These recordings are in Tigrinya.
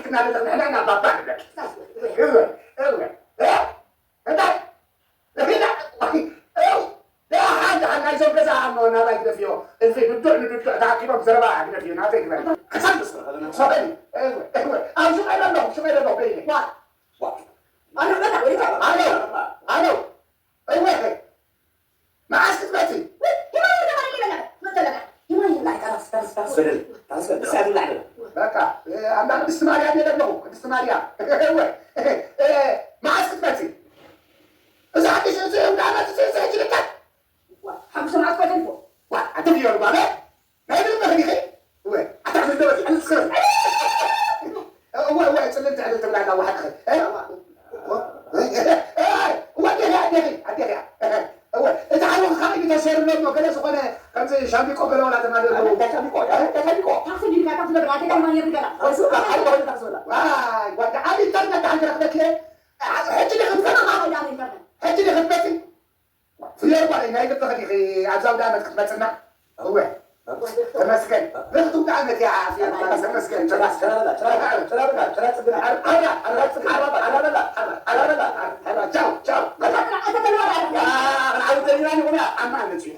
ኢልክና ዘለኽ ንሕና ኢና ባባ ንብለኪ። እወ፣ እወ። እ? እንታይ? ሪና፣ እው፣ ደሓን፣ ደሓን፣ ናይዞም ገዛ ኣሎ፣ ናባይ ግደፍዮ። እልፊ ድዱዕ ንድዱዕ ተኣኪቦም ዘረባ ግደፍዮ፣ ናተይ ግበሪ። ክሳብ ምስ-፣ ሶሪ፣ እወ፣ እወ። ኣብ ሹቕ ኣይደለኹ፣ ሹቕ ኣይደለኹ፣ በይነ። ዋ፣ ዋ። ኣነ፣ ኣነ፣ ኣነ፣ እወ። መዓስ ክትመጺ? ወይ፣ ሂማን ይብላ፣ ይብላ፣ ይብላ። ሂማን ይብላ፣ ይብላ። በቃ፣ እ፣ ኣንዳ ቅድስቲ ማርያም እየ ዘለኹ፣ ቅድስቲ ማርያም። እወ፣ እ፣ መዓስ ክትመጺ? እዛ ሓድሽ፣ እዚ፣ እንዳ መጺ፣ እዚ፣ እዚ፣ ሕጂ ልካ። ዋ፣ ሓሙሽተ መዓልቲ ኮይተልፎ። ዋ፣ ኣቲ ድዮ ባለ? ናይ ድርመ ዲኺ? እወ፣ ኣታ ክልተ ወዲ፣ ኣንስከ። እወ፣ እወ፣ ጽልል ትዕልል ትብላ ኣላ፣ ዋሕድኺ። እ? እወ፣ ኣዴኺ፣ ኣዴኺ፣ ኣዴኺ። እወ፣ እቲ ሓውኺ ካበይ እዩ ተሰይሩ ኣሎ እሞ፣ ገለ ዝኾነ ከም ሻምቢቆ ገለ ዋላ ተማደር። ኣረ፣ እንታይ ሻምቢቆ? ኣረ፣ እንታይ ሻምቢቆ? ታክሲ ዲልካ፣ ታክሲ ደብር፣ ኣተ ከማን የብገላ። እሱ፣ ኣረ፣ ኣረ፣ ታክሲ ደብር። ዋይ፣ ጓዳ፣ ኣብ ኢንተርነት ተሓንገረ ክደክየ። ሕጂ ዲኺ ትመጽእ? ሕጂ ዲኺ ትመጽእ? ፍዮሪ ጓለይ፣ ናይ ልብኺ ዲኺ ኣብዚ ኣውደ ኣመት ክትመጽና? እወ። ተመስገን። ብርኽቲ ኣውደ ኣመት እያ፣ ፍዮሪ ጓለይ፣ ተመስገን። ቻው፣ ቻው። ኣማ መጺኡ።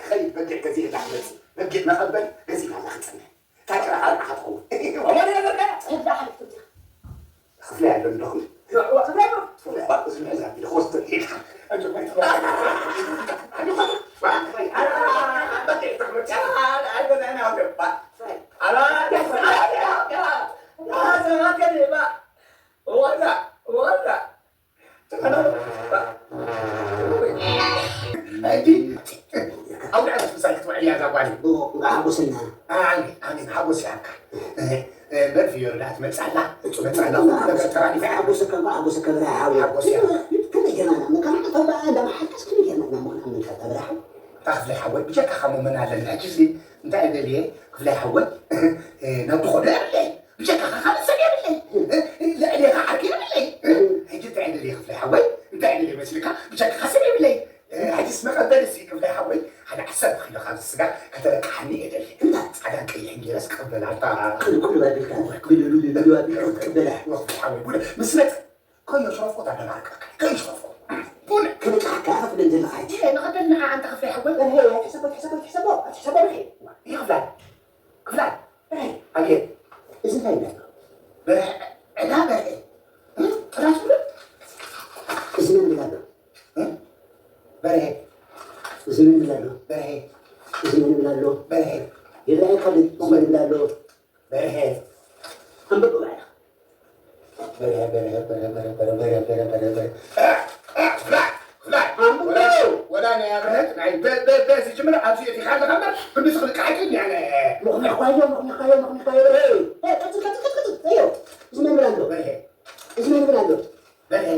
ክኸይድ በጊዕ ገዚኤላ ክመጽእ። በጊዕ መቐበል ገዚእላ ክትጽንሕ። ታጭራ ካልዓ ክትኸውን። እሞ ነገር ከ? እዛ ሓንቲ እዛ። ክፍለ ያለው እንደኹም። ክፍለ ያለው? ክፍለ ያለው። ባቅ ዝምዕዛ ቢለ ክወስዶ ይሄድ። ሕጂ ኣብ ልዕሊ ምሳይ ክትውዕል እያ እዛ ጓል። እንቋዕ ሓጎሰና። ኣሜን፣ ኣሜን፣ ሓጎስ ይሃብካ። እምበር ፍዮሪ ደኣ ትመጽእ ኣላ፣ ትመጽእ ኣላ፣ ኩሉ ነገር ተራዲፉ። ሓጎሰካ፣ እንቋዕ ሓጎሰካ፣ ብርሃ ሓወይ። ሓጎስ እያ። ከመይ ጌርና ኢና፣ ካብ መዓልታዊ በዓል እንዳመሓልካስ ከመይ ጌርና ኢና ምኽንያት ምንታይ እታ ብርሃ ሓወይ? እታ ክፍለይ ሓወይ፣ ብጀካኻ እሞ መን ኣለና? ሕጂ እዚ እንታይ እየ ደልየ፣ ክፍለይ ሓወይ፣ ናብ ትኸዶ የብለይ። ብጀካኻ ካልእ ሰብ የብለይ። ልዕሌኻ ዓርኪ የብለይ። ሕጂ እንታይ እየ ደልየ ክፍለይ ሓወይ? እንታይ እየ ደልየ መሲልካ? ብጀካኻ ሰብ የብለይ። ሕጂስ መቐበሊ ሲ ክፍለይ ሓወይ፣ ሓደ ዓሰርተ ኪሎ ካብ ስጋ ከተለቅሓኒ እየ ደልየ። እንታይ? ጻዕዳን ቀይሕን ገይረስ ክቕበላ። ኣታ ኩሉ፣ ኩሉ ኣቢልካ፣ ኩሉ፣ ኩሉ፣ ኩሉ ኣቢልካ ክትቅበላ። ወ-፣ ክፍለይ ሓወይ፣ ጉድ ምስ መጸ፣ ከዮ ሽረፍኮ ታደናርቀካ፣ ከዮ ሽረፍኮ። ቡን። ክልቃሕካ ክትብል ዘለኻ። ይሄ ንቐበል ንዓ ኣንታ ክፍለይ ሓወይ። በርሄ፣ ኣይትሕሰቦ፣ ኣይትሕሰቦ፣ ኣይትሕሰቦ፣ ኣይትሕሰቦ፣ በርሄ። ይኽፍላይ። ክፍላይ። በርሄ። ኣቤት። እዚ እንታይ ይብላሎ? በርሄ፣ ዕዳ በርሄ። እ? ጥራይ ትብሎ? እዚ መን ይብላሎ? እ? በርሄ። እዚ መን ይብላሎ? በርሄ። እዚ መን ይብላሎ? በርሄ። ይብላኝ ካልእ፣ እዚ መን ይብላሎ? በርሄ። ኣንብብ ባዕልኻ። በርሄ፣ በርሄ፣ በርሄ፣ በርሄ፣ በርሄ፣ በርሄ፣ በርሄ፣ በርሄ። እ፣ እ፣ ክፍላይ፣ ክፍላይ። ኣንብብ። ወላ፣ ወላ ናይ ኣብርሀት ናይ በ-፣ በ-፣ በ ዝጅምር ኣብዚ እቲኻ ኣለኻ እምበር፣ ክንዲ ዝኽልቃሓት እንዲ ኣነ። ምኽንያት ኳዮ፣ ምኽንያት ኳዮ፣ ምኽንያት ኳዮ። እ፣ እ፣ ቀጽል፣ ቀጽል፣ ቀጽል፣ ቀጽል። እዮ፣ እዚ መን ይብል ኣሎ? በርሄ። እዚ መን ይብል ኣሎ? በርሄ።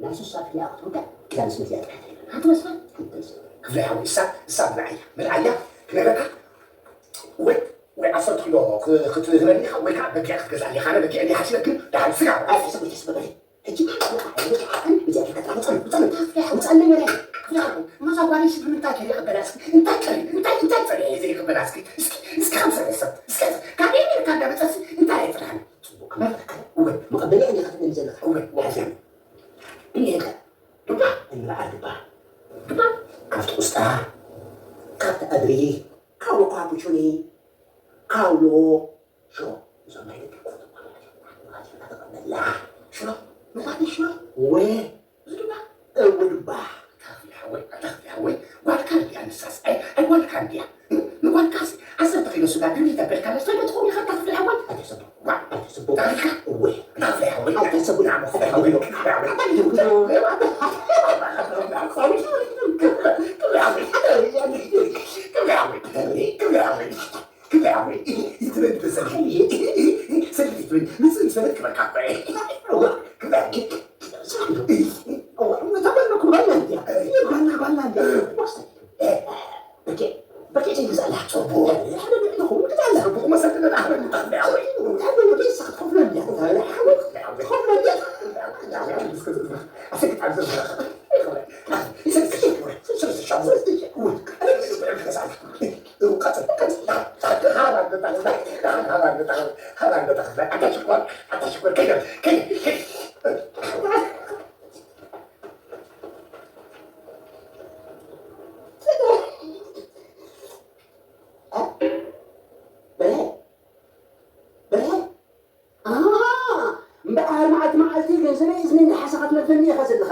ናይ ሱሳ ክፍሊ ኣቕርብ፣ ክዳን ስነት እያ ጥራሕ። ሓንቲ መስመር? ሓንቲ መስመር። ክፍላይ ሓወይ፣ እሳ፣ እሳ ብልዓያ፣ ብልዓያ፣ ክነግረካ፣ ወይ፣ ወይ ዓሰርተ ኪሎ ክ-፣ ክትህበኒ ኢኻ፣ ወይ ከዓ በጊዕ ክትገዝኣኒ ኢኻ። ኣነ በጊዕ እንድየ ሓሲበ፣ ግን ደሓን ስጋ። ኣይትሕሰብ፣ ኣይትሕሰብ፣ በርሄ። ሕጂ፣ እዚኣ ጌርካ ጥራሕ ውፀኣለይ፣ ውፀኣለይ፣ ውፀኣለይ፣ በርሄ። ክፍላይ ሓወይ፣ እሞ እዛ ጓለይ ሲ ብምንታይ ከይቕበላ እስኪ? እንታይ ቀሪ-፣ እንታይ፣ እንታይ ፀኒሐ እየ ዘይቅበላ እስኪ? እስኪ፣ እስኪ ከም ሰብ ሰብ፣ እስኪ፣ ካብ ኣሜሪካ እንዳመፀ ሲ እንታይ ኣይፅንሐን? ጽቡቕ ክመልሰካ። እወ። መቐበሊ እንዲኻ ትብለኒ ዘለኻ። እወ። ሓዘን። እኒሄ ከ። ዱባ። እንበዓል ዱባ። ዱባ። ካብቲ ቁስጣ፣ ካብቲ ኣድሪ፣ ካብሎ ካፑቹኒ፣ ካብሎ ሽሮ። እዞም ናይ ደቂ ቆልዑ ተቐበላ። ሽሮ። መቐበሊ ሽሮ። እወ። እዚ ድማ እወ ዱባ። ኣታ ክፍሊ ሓወይ፣ ኣታ ክፍሊ ሓወይ፣ ጓልካ እንድያ ንሳስ፣ ኣይ፣ ኣይ ጓልካ እንድያ። ንጓልካስ ዓሰርተ ኪሎ ስጋ ግምት ተበልካለስ፣ እንታይ ትኸውን ኢኻ ኣታ ክፍሊ ሓወይ? ኣታ ሰቡ፣ ዋ፣ ኣታ ሰቡ። ኣታ ክፍሊ እወ። ኣታ ክፍሊ ሓወይ። ኣታ ሰቡ። ኣታ ክፍሊ ሓወይ። ክፍሊ ሓወይ። ክብሪ ኣቦይ፣ ይትበል በሰል። ሰልፊ ይትበል። ምስ፣ ምስ ፈለጥ ክበልካ እኮ እየ። ክብሪ ኣቦይ። ተበልኩ፣ ባና እንድያ። ባና፣ ባና እንድያ። በኬ፣ በኬ፣ ይግዛላ። ጽቡቕ። ሓደ ንዕኹም ይግዛላ። ጽቡቕ መሰል ትበል፣ ኣሕመድ፣ ንጣፍ ዳያወይ። ሓደ ወደ ይስኽ ትኸፍሎ እንድያ። ትኸፍሎ እንድያ። ኣሰግጥ ኣብ ዘዝረኸ። እምበኣር መዓልቲ መዓልቲ ገንዘበይ እዝኒ እንዳሓሰኻ ትነግረኒ ኢኻ ዘለኻ።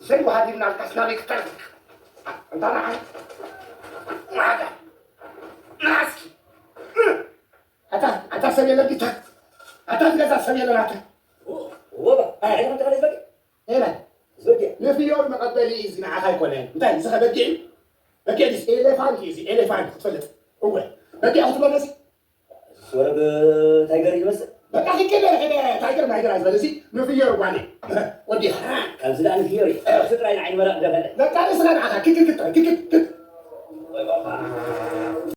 ዘይወሃብ ኢልናልካስ ናበይ ክትጠርግ? እንታ ንዓይ ማዕዳ ንዓስኪ ሰብ የለን ዲታ ኣታ ዝገዛ ሰብ የለን ኣታ ወባ ኣይነ ተኸለ ዝበቂ ኤላ ዝበቂ ንፍዮር መቐበሊ እዩ እዚ ንዓኻ ኣይኮነን እንታይ እዚ ኸበጊዕ እዩ በጊዕ ዲስ ኤሌፋንት እዩ እዚ ኤሌፋንት ክትፈልጥ እወ በጊዕ ክትበለሲ ወረብ ታይገር ይመስል በቃ ክቅደር ሄደ ታይገር ማይገር ኣይበለሲ ንፍዮር ጓኒ ወዲ ከምዚ ደኣ ንፍዮር እዩ ስጥራይ ንዓይኒ መረቕ ደፈለ በቃ ንስኻ ንዓኻ ክክክክ ክክክክ